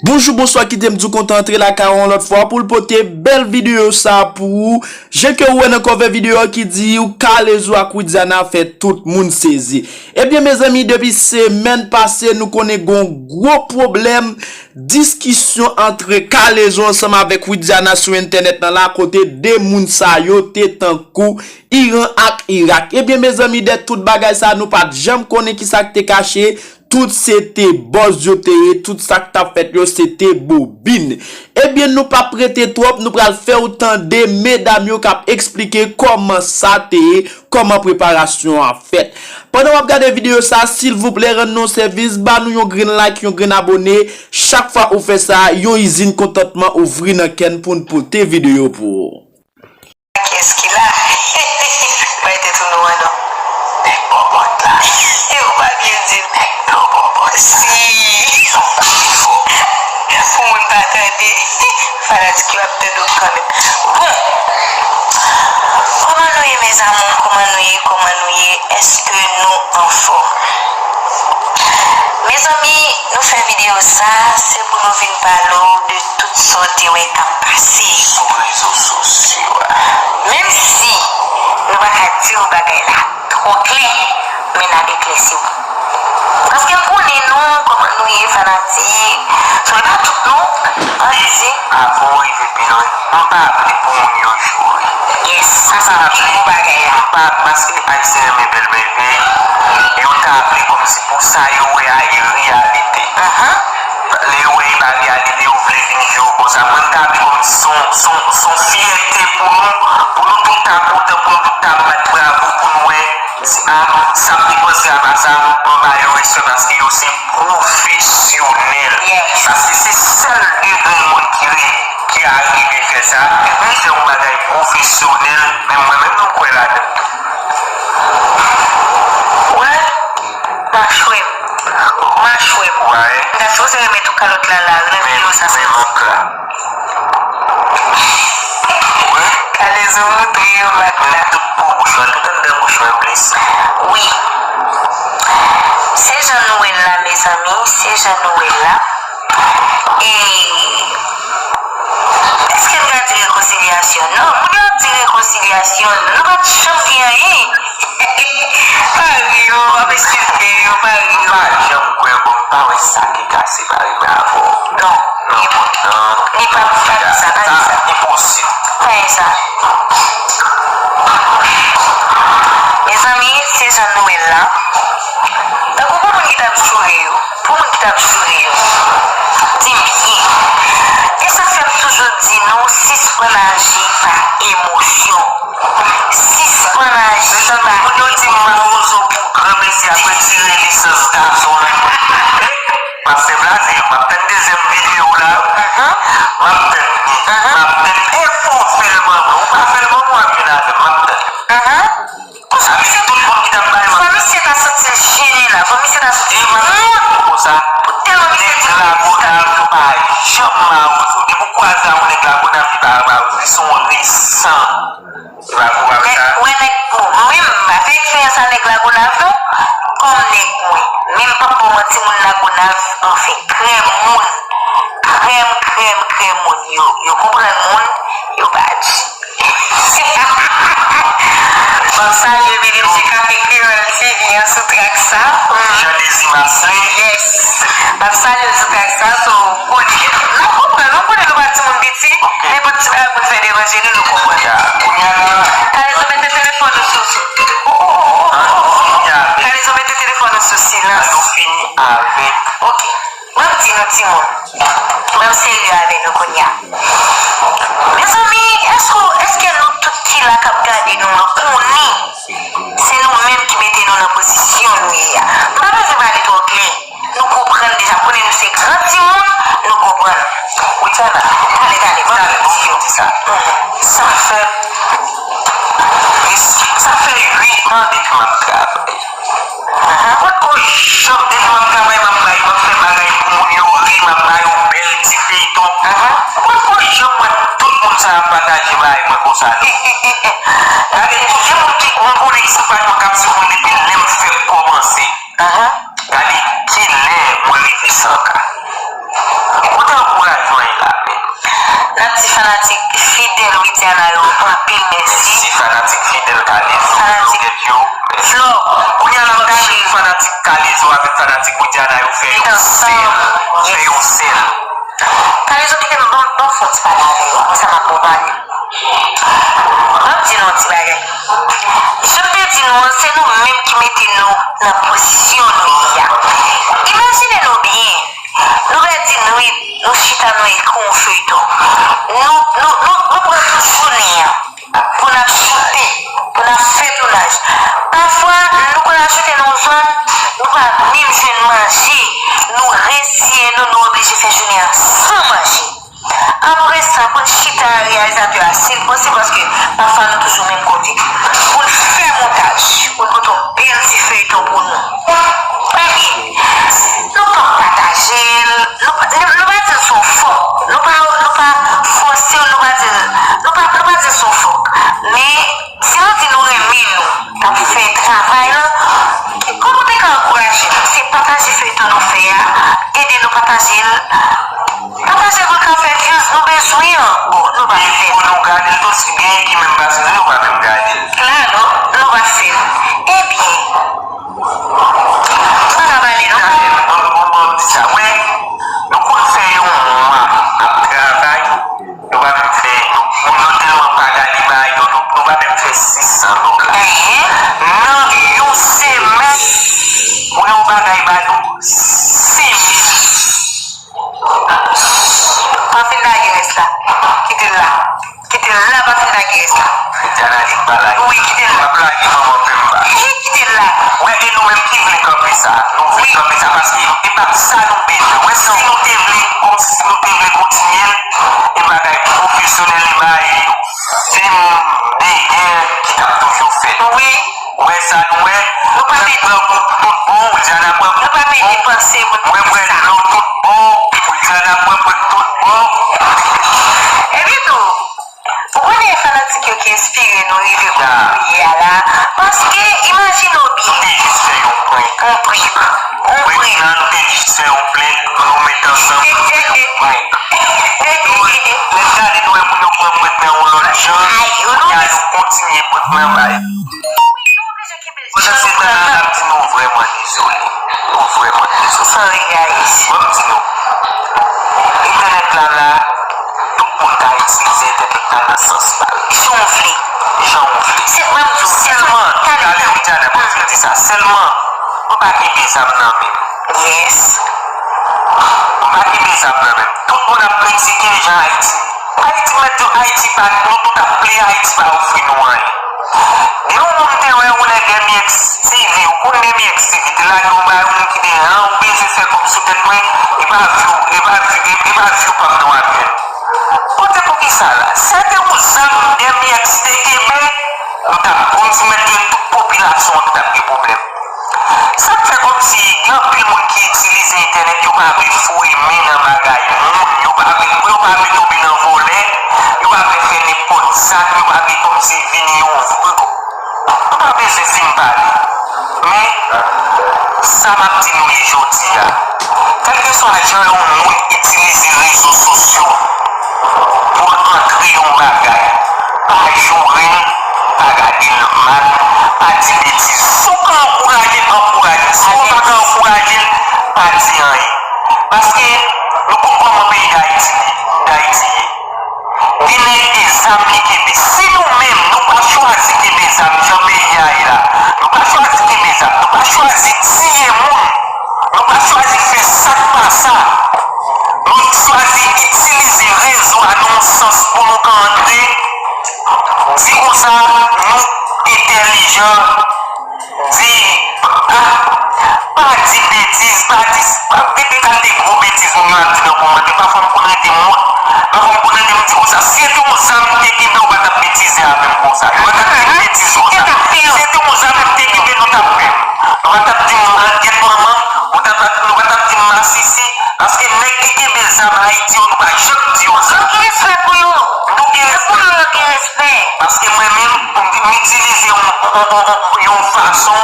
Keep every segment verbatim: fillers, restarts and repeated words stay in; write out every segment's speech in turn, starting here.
Bonjou, bonswa, kite m di w kontan antre lakay ou yon lòt fwa pou l pote bèl videyo sa pou ou. Jan ke ou wè nan kòvè videyo a ki di ou K-Lezo ak Widiana fè tout moun sezi. Ebyen, mezanmi, depi semèn pase, nou konnen gon gwo pwoblèm, diskisyon antre K-Lezo ansanm avèk Widiana sou entènèt lan la, kote de moun sa yo te tankou Iran ak Irak. Ebyen, mezanmi, dèyè tout bagay sa, nou pa t janm konnen ki sa k te kache. Tout se te buzz yo te ye, tout sa k t ap fèt yo, se te bobin. Ebyen, nou p ap rete twòp, nou pral fè w tande medam yo k ap eksplike kòman sa te ye, kòman preparasyon an fèt. Pandan w ap gade videyo sa, silvouplè, rann nou yon sèvis, ba nou yon grenn like, yon grenn abone. Chak fwa ou fè sa, yon izin kontantman ouvri nan kè n pou n pote videyo pou ou. Kiyès ki la? Bay tèt ou non an non. Nèg bòbòt la. Ou pa byen di l. Nèg bòbòt. Si. Pou moun pa tande. Fanatik yo ap tande w kanmenm. Bon. Kòman nou ye, mes amours? Kòman nou ye? Kòman nou ye? Èske nou anfòm? Mezanmi, nou fè videyo sa, se pou nou vin pale w de tout sa w te wè k ap pase sou rezo sosyo a. Menm si nou pa ka di w bagay la twò klè, men n ap eklèsi w. Paske m konnen nou, kòman nou ye, fanatik. So, e pa tout non, ann di. Avan w rive pi lwen, m pa vle pou moun yo joure. Yes, sa se pi gwo bagay la. M pa, paske Ayisyen renmen bèl bèl vèy, yo ta vle kòmsi pou sa yo wè a, e reyalite. Lè yo wè e pa reyalite, yo vle vin joure konsa. Mwen, m ta vle kòmsi se yon, se yon, se yon fyète pou nou, pou nou tout ta kontan, pou nou tout ta bat bravo, pou nou wè, di, a, sa m te panse a pa sa, m ba yo respè paske yo se pwofesyonèl. Paske se sèl de grenn moun ki re-, ki arive fè sa, ki fè yon bagay pwofesyonèl, men mwen menm, m kwè ladan l tou. Wè, machwè m. Machwè m. M ta sipoze remèt ou kalòt la la, nan videyo sa soti. K-Lezo montre yo mak la. Tout po bouch mwen, tout anndan bouch mwen plis. Wi. Se jan nou wè l la, mezanmi, se jan nou wè l la. E, èske n ka di rekonsilyasyon? Non, moun yo ap di rekonsilyasyon, nou pa t janm gen anyen. Pa ri, yo, w ap eskize yo, pa ri, yo. M pa janm kwè, bon, m pa wè sa ki ka separe mwen avè w. Non, non, non. Li pa, pa di sa, pa di sa. Sa enposib. Pa di sa. Mezanmi, se jan nou wè l la. Tankou pou moun ki t ap joure yo. Pou moun ki t ap joure yo, di m byen. E sa k fè m toujou di nou, sispann aji pa emosyon. Sispann aji pa emosyon. Moun yo di m mawozo pou granmesi ap retire lisans gason l. M ap fè blaze, m ap tann dezyèm videyo w la. M ap tann li. M ap tann. E fò w fè l ban mwen. Ou pa fè l ban mwen, w ap vin avè m. M ap tann. Fò misye, fò misye ta santi l jennen la. Fò misye ta santi l wont. Pou tèlman misye di. Nèg Lagonav yo pa janm mawozo. Depi w kwaze avèk nèg Lagonav, li pa mawozo. Li se yon resan. Li pa kou avèk sa. Wè nèg, bon, mwen menm, m pa fè eksperyans a nèg Lagonav, non. Kòm nèg mwen. Men m p ap ba w manti, moun Lagonav, anfen, krèm moun. Krèm, krèm, krèm moun. Yo, yo konprann moun, yo pa di. M ap salye P D G Kafe Kreyòl T V an sou trak sa. Jean Désir Marcelin. Yes. M ap salye l sou trak sa, so, ou konnen. Nou konprann, nou konnen nou pa timoun piti. Nenpòt ti bagay moun fè devan je nou, nou konprann. Kounye a la. K-Lezo mete telefòn ou sou, sou. K-Lezo mete telefòn ou sou silans. An nou fini avèk. Ok. M ap di nou timoun. Mwen serye avè nou kounye a. Mezanmi, èske, èske nou tout ki la k ap gade nou an konnen se nou menm ki mete nou nan pozisyon nou ye a? M pa bezwen pale twò klè. Nou konprann deja, m konnen nou se gran timoun, nou konprann. Widiana, tande, tande, ban m di yo. Sa fè, sa fè uit an depi m ap travay. Mwen poko janm, depi m ap travay, m ap bay, m ap fè bagay pou moun yo ri, m ap ba yo bèl ti feyton. Mwen poko janm wè tout moun sa ap pataje bagay mwen konsa non. Gade, gen moun ki, mwen konnen ki se pa yo k ap sou mwen depi lè m fèk kòmanse. Gade kilè mwen rive san K. Kote Anpil mèsi. Mèsi fanatik fidèl Kalezo. Fanatik Flò. Kounye a la, m ta jwenn fanatik Kalezo avèk fanatik Widiana yo fè yon sèl. Fè yon sèl. Kalezo, kite m ban, ban fò ti pale avè yo. Apre sa, m ap bon pale. M ap di nou yon ti bagay. Jan m te di nou an, se nou menm ki mete nou nan pozisyon nou ye a. Imajine nou byen. Nou pèdi nwit, nou chita, nou ekri yon feyton. Nou, nou, nou, nou pran tout jounen an pou n ap choute, pou n ap fè tounaj. Pafwa, nou konn al choute nan yon zòn, nou pa menm jwenn manje. Nou resiyen nou, nou oblije fè jounen an san manje. Apre sa, pou n chita a reyalizatè a, si l panse, paske pafwa nou toujou menm kote, pou n fè montaj, pou n pote yon bèl ti feyton pou nou. Ebyen, nou p ap pataje l, nou pa, nou, nou pa di l se yon fòk, nou pa, nou pa fòse w, nou pa di l, nou pa, nou pa di l se yon fòk. Men, si nou di nou renmen nou, n ap fè travay lan, kòman w te ka ankouraje nou? Se pataje feyton nou fè a, ede nou pataje l, pataje pou l ka fè views, nou bezwen an. Bon, nou pa fè l. Pou nou gade l tou, si gen ki menm pase nou, nou pa menm gade l. Klalo, nou pa fè l. Ebyen, nou pa ka pale non. Gade l, bon, bon, bon, di sa, wè, nou konn fè yon mwa ap travay, nou pa menm fè, nou, moun yo tèlman pa gade bagay yo, nou, nou pa menm fè sis san dola. Nan yon semèn, pou yon bagay ba nou senk mil. Pa fin lage rès la. Kite l la. Kite l la, pa fin lage rès la. Wi, kite l la. Kite l la. Wè, e nou menm ki vle kanpe sa. Nou vle kanpe sa paske e pa sa nou bezwen. Wè, si nou te vle, kòmsi si nou te vle kontinye l, e bagay pwofesyonèl, e bagay fim de gè ki t ap toujou fèt. Wi. Wè sa nou wè. Nou pa mete pran koup tout bò, Widiana pran koup tout bò. Nou pa mete panse pou sa. Mwen pran dlo tout bò, Widiana pran, pran tout bò. Epi tou, ou konnen e fanatik yo ki enspire nou rive kote nou ye a la. Paske, imajine w byen. Nou te jis fè yon prank. Yon prank. Yon prank. Prank lan, nou te jis fè yon prank, nou met ansanm, nou fè yon prank. Lè n gade, nou wè moun yo pran prank nan yon lòt jan, kounye a nou kontinye prank lan bay. Pandan se tan an, n ap di nou vrèman dezole. Nou vrèman dezole. Sorry, guys. Ban m di nou, entènèt la la, tout moun ka itilize entènèt la nan sans pa yo. Jan w vle. Jan w vle. Se, ban m di w, sèlman, talè, Widiana, ban m fin di sa, sèlman, mwen pa kenbe zam nan men m. Yes. Mwen pa kenbe zam nan men m. Tout moun ap kritike jan Ayiti. Ayiti mèt yo, Ayiti pa nou, nou tout ap plenyen, Ayiti pa ofri nou anyen. Gen yon moun m te wè ou lè M X T V, ou konn M X T V, te lage yon bagay, yon moun ki te ran, ou bezwen fè kòb sou tèt mwen, e pa vi w, e pa vi, e, e pa vi w pa m nan w ap jwenn. Kote poukisa la? Si se te yon zam M X te kenbe, nou t ap, kòmsi mèt gen tout popilasyon an ki t ap gen pwoblèm. Sa k fè kòmsi gen anpil moun ki itilize entènèt, yo pa vle foure men nan bagay moun, yo pa vle, yo pa vle tonbe nan vòlè, yo pa vle fè nenpòt zak, yo pa vle kòmsi vini yon, nou pa bezwen fin pale. Men, sa m ap di nou ye jodi a, kèlkeswa jan yon moun itilize rezo sosyo, pou l antre yon bagay, pa joure l, pa gade l mal, pa di betiz. Si w ka ankouraje l, ankouraje l. Si w pa ka ankouraje l, pa di anyen. Paske nou konn kòman peyi Dayiti, Dayiti ye. Gen nèg gen zam li kenbe. Si nou menm, nou pa chwazi kenbe zam jan peyi a ye la, nou pa chwazi kenbe zam, nou pa chwazi tiye moun, nou pa chwazi fè sa k pa sa, nou chwazi itilize rezo a nan yon sans pou nou ka antre, di konsa, nou entèlijan, di, pa, pa di betiz, pa di, pa, gen de kalite gwo betiz moun yo ap di nan kòmantè, pafwa m konn rete mòt, pafwa m konn rete m di konsa, si se te yon zam m te gentan, ou pa t ap betize avè m konsa, ou pa t ap di betiz konsa. Si se te yon zam m te gentan, nou t ap pè m. Nou pa t ap di m langyèt manman m, nou pa t ap, nou pa t ap di m masisi, paske nèg ki kenbe zam Ayiti yo, nou pa janm di yo sa. Nou gen respè pou yo. Nou gen respè pou yo, nou gen respè. Paske mwen menm, m, m itilize yon, yon, yon, yon, yon fason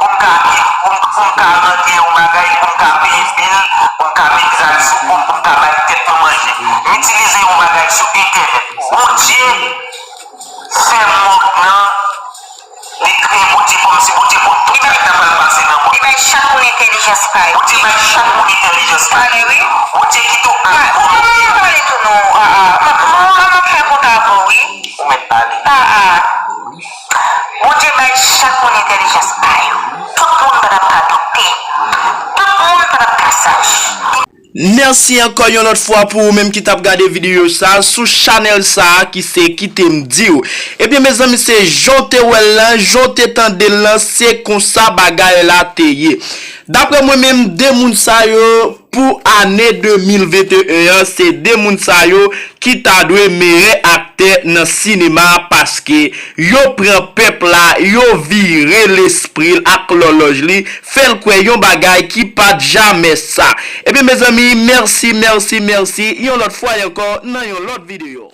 pou m ka, pou m, pou m ka rantre yon bagay, pou m ka peye bil, pou m ka met gaz sou kont, pou m ka bay tèt mwen manje. M itilize yon bagay sou entènèt. Bondye, Bondye bay chak moun entèlijans pa li. Bondye kite w ak volonte. Pale tou non. Ah, ah. M ap, m ap, m ap fè kont avè w, wi. Ou mèt pale. Ah, ah. Bondye bay chak moun entèlijans pa yo. Tout moun pa t ap ka doktè. Tout moun pa t ap ka saj. Mèsi ankò yon lòt fwa pou ou menm ki t ap gade videyo sa a sou chanèl sa a ki se Kite m di w. Ebyen, mezanmi, se jan w te wè l lan, jan w te tande l lan, se konsa bagay la te ye. Daprè mwen menm, de moun sa yo, pou ane de mil venteyen an, se de moun sa yo ki ta dwe meyè aktè nan sinema a, paske yo pran pèp la, yo vire lespri l ak lòlòj li, fè l kwè yon bagay ki pa t jamè sa. Ebyen, mezanmi, mèsi, mèsi, mèsi, yon lòt fwa ankò, nan yon lòt videyo.